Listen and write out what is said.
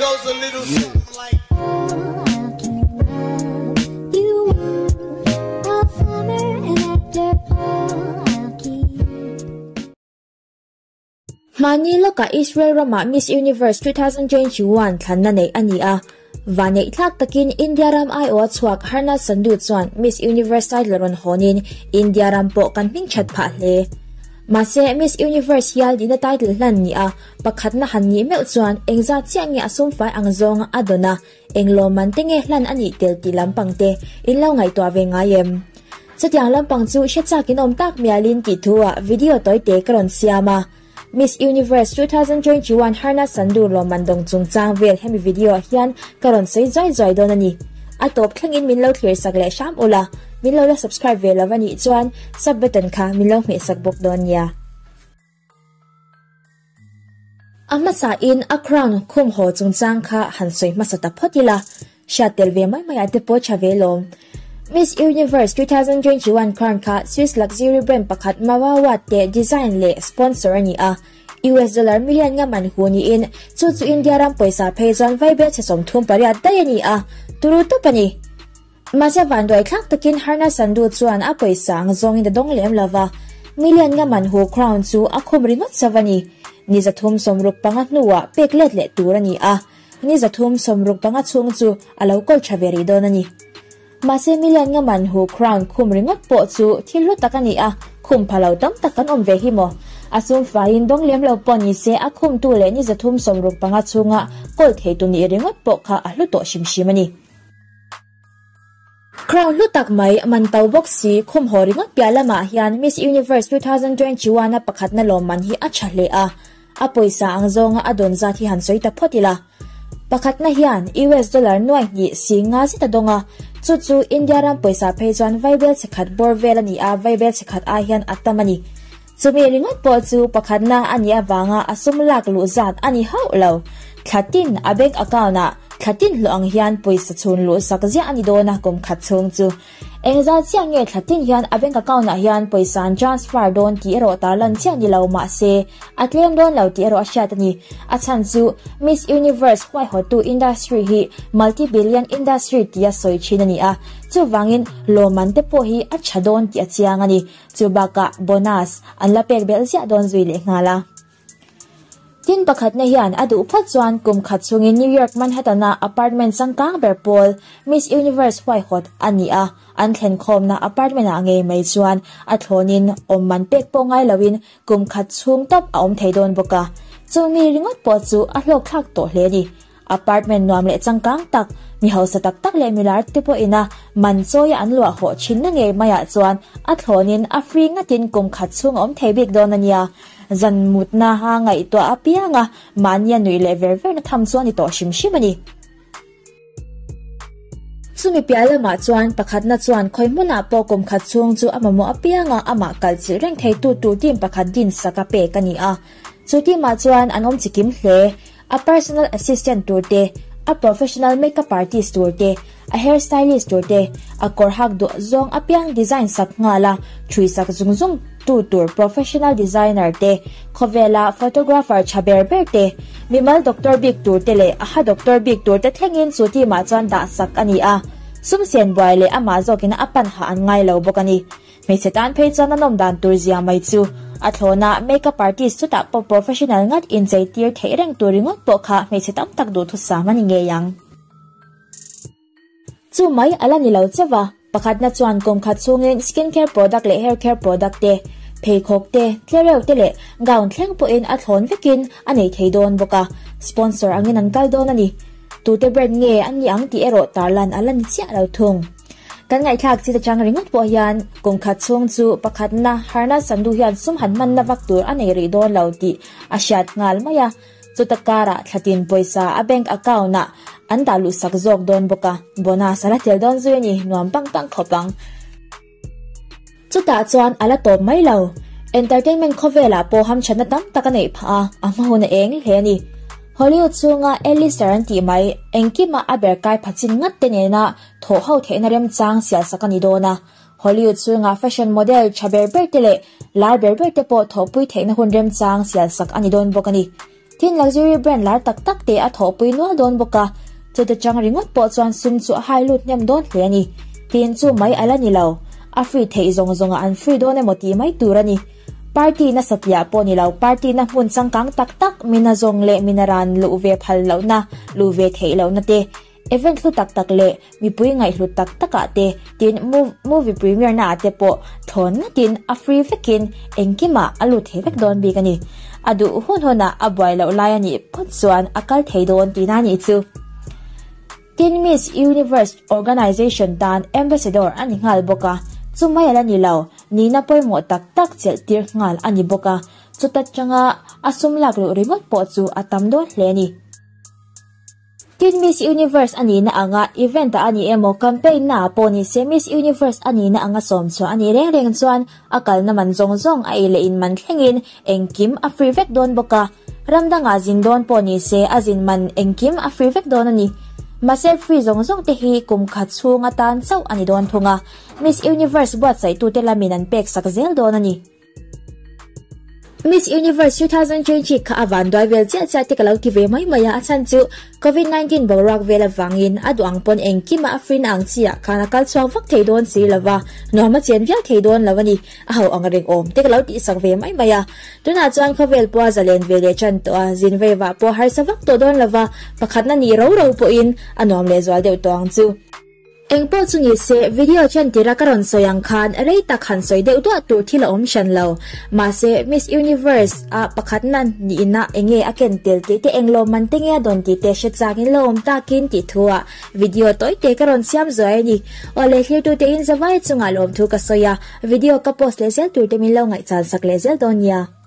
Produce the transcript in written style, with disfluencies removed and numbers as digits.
goes a little something like. Hmani lawkah Israel ramah Miss Universe 2021 thlanna neih a ni a. Vaneih thlak takin India ram aiawha chhuak Harnaaz Sandhu chuan Miss Universe title rawn hawnin India ram pawh kan hming that phah hle. Mahse, Miss Universe hial dihna title hlan ni a, pakhatna han nih meuh chuan engzat chiah nge a sumfai ang zawng a dawn a, eng lawmman te nge hlan a nih tel tih lampang te in lo ngaihtuah ve ngai em? Chutiang lampang chu hre chak in awm tak mialin tih thu ah video tawi te ka rawn siam a. Miss Universe 2021 Harnaaz Sandhu lawmman dawng chungchang vel hemi video ah hian ka rawn sawi zuai zuai dawn a ni. A tawp thlengin min lo thlir sak leh hram ula, min lo la subscribe ve lo a nih chuan sub button kha min lo hmeh sak bawk dawn nia. A hmasa in a crown khum haw chungchang kha han sawi hmasa ta phawt ila, hriat tel ve mai mai ah te pawh tha ve lawm. Miss Universe 2021 crown kha Swiss luxury brand pakhat Mawawat te design leh sponsor a ni a, US dollar million nga man hu niin chu chu India ram pawisa phei chuan vaibel chhe 38 daih a ni a, turu tawp a ni. Mahse vanduai thlak takin Harnaaz Sandhu chuan a pawisa ang zawngin a dawng lem lova, million nga man hu crown chu a khum ringawt chauh a ni. Ni 365 hnuah pek let leh tur a ni a, ni 365 chhung chu a lo kawl tha ve rih dawn a ni. Mahse million nga man hu crown khum ringawt pawh chu thil hlu tak a ni a, khum pha lo tam tak kan awm ve hi maw? A sum faiin dawng lem lo pawh ni se a khumtu leh ni 365 chhunga kawl theitu nih ringawt pawh kha a hlu tawh hrim hrim a ni. Crown hlu tak mai, man to bawk si, khum haw ringawt piah lamah hian Miss Universe 2021 a pakhatna lawmman hi a tha hle a, a pawisa ang zawnga a dawn zat hi han sawi ta phawt ila. Pakhatna hian US dollar nuai hnih si nga zet a dawng a, chu chu India ram pawisa phei chuan vaibel chhe khat bawr vel a ni a, vaibel chhe khat ai hian a tam a ni. Chumi ringawt pawh chu pakhatna a nih avanga a sum lak luh zat a ni hauh lo. Thla tin a bank account ah thla tin hlawh ang hian pawisa chhun luh sak ziah a ni dawn a kum khat chhung chu. Engzat chiah nge thla tin hian a bank account ah hian pawisa an transfer dawn tih erawh tarlan chiah ni lo mahse a tlem dawn lo tih erawh a hriat a ni. A chhan chu Miss Universe huaihawttu industry hi multi billion industry tia sawi thin a ni a, chuvangin lawmman te pawh hi a tha dawn tih a chiang a ni. Chu bakah bonus an la pek belh ziah dawn zui leh nghal a. Tin pakhatna hian a duh phawt chuan kum khat chungin New York Manhattan-a apartment changkang ber pawl Miss Universe huaihawt a ni a, an thlen khawmna apartment-ah ngei mai chuan a thlawnin awm man pek pawh ngai loin kum khat chhung tawp a awm thei dawn bawk a. Chung mi ringawt pawh chu a hlawkthlak tawh hle a ni. Apartment nuam leh changkang tak, mi hausa tak tak leh milar te pawhin a man chawia an luah hawh thinna ngei maiah chuan a thlawnin a free ngatin kum khat chhung a awm thei bik dawn a nia. Zan mutna a ngaihtuah apianga mahnia nuih leh ver verna tham chu a ni tawh hrim hrim a ni. Chumi piah lamah chuan pakhatna chuan khawi hmunah pawh kum khat chhung chu a mamawh apianga amah kalchilh reng theitu tur team pakhat din sak a pek a ni a. Chu team ah chuan an awm chikim hle. A personal assistant tur te, a professional makeup artist tur te, a hair stylist tur te, a kawr hak duah zawng apiang design sak nghal a, thui sak zung zung tu tur professional designer te, khawvela photographer tha ber ber te, mimal doctor bik tur te leh a ha doctor bik tur te thlengin chu team ah chuan dah sak a ni a, sum sen buai leh amah zawkin a pan hah an ngai lo bawk a ni. Hmeichhe tan phei chuan a nawm dan tur zia mai chu a thlawn a, makeup artist chutah pawh professional ngat inchei tir theih reng tur ringawt pawh kha hmeichhe tam tak duhthusam a ni ngei ang. Chu mai a la ni lo chauh a, pakhatna chuan kum khat chhungin skin care product leh hair care product te, pheikhawk te, tlereuh te leh gown thleng pawhin a thlawn vekin a nei thei dawn bawk a, sponsor angin an kal dawn a ni. Tute brand nge an ni ang tih erawh tarlan a la ni chiah lo thung. Kan ngaihthlak chi atang ringawt pawh hian kum khat chhung chu pakhatna Harnaaz Sandhu hian sum han hmanna vak tur a nei rih dawn lo tih a hriat nghal mai a, chuta karah thlatin pawisa a bank account ah an dah luh sak zawk dawn bawk a, bonus a la tel dawn zui a ni, nuam pang pang khawp ang. Chutah chuan a la tawp mai lo, entertainment khawvelah pawh hamthatna tam tak a neih phah a, a hma hun a eng hle a ni. Hollywood chhunga A-lister an tih mai, engkima a ber kai pha chin ngat te nena thawh ho theihna remchang sial sak a ni dawn a. Hollywood chhunga fashion model tha ber ber te leh lar ber ber te pawh thawhpui theihna hun remchang sial sak a ni dawn bawk a ni. Tin luxury brand lar tak tak te a thawhpui nual dawn bawk a, chuta chang ringawt pawh chuan sum chu a hai lut hnem dawn hle a ni. Tin chu mai a la ni lo, a free theih zawng zawngah an free dawn emaw tih mai tur a ni. Party na satliah pawh ni lo, party na hmun changkang tak tak mina zawng leh mina ran luh ve phal lohna, luh ve theih lohna te, Event hlu tak tak leh mipui ngaihhlut tak takah te tin movie premiere naah te pawh thlawn ngatin a free vekin engkimah a lut thei vek dawn bik a ni. A duh hun hunah a buai loh lai a nih phawt chuan a kal thei dawn tihna a nih chu. Tin Miss Universe Organization tan Ambassador a ni nghal bawk a, chumai a la ni lo, nihna pawimawh tak tak chelh tir nghal a ni bawk a, chuta tanga a sum lak luh ringawt pawh chu a tam dawn hle a ni. Tin Miss Universe a nihna anga event ah a ni emaw campaign na ah pawh ni se Miss Universe a nihna anga sawm chhuah a nih reng reng chuan a kalna man zawng zawng a ei leh in man thlengin engkim a free vek dawn bawk a, ram dangah zin dawn pawh ni se a zin man engkim a free vek dawn a ni. Mahse free zawng zawng te hi kum khat chhung atan chauh a ni dawn thung a, Miss Universe buatsaihtute lamin an pek sak zel dawn a ni. Miss Universe 2020 kha a van duai vel chiah chiah te ka lo ti ve mai mai a, a chhan chu Covid 19 boruak vel avangin a duh ang pawn engkima a free na ang chi ah khan a kal chhuak vak thei dawn si lova, nuam a chen viau thei dawn lo a ni, a ho ang reng awm te ka lo tihsak ve mai mai a. Tunah chuan khawvel pawh a zalen ve leh tan tawh a, zin vei vah pawh harsa vak tawh dawn lova, pakhatna nih ro ro pawhin a nuam lehzual deuh tawh ang chu. Engpawh chu ni se, video chantira ka rawn sawi ang khan rei tak han sawi deuh duah tur thil a awm hran lo. Mahse, Miss Universe ah pakhatna nihna enge a ken tel tih te eng lawmman te nge a dawn tih te hre chakin lo awm takin tih thu ah video tawi te ka rawn siam zuai a ni. Awle thlirtute in zavai chungah lawmthu ka sawi a, video ka post leh zel tur te min lo ngaihchan sak leh zel dawn nia.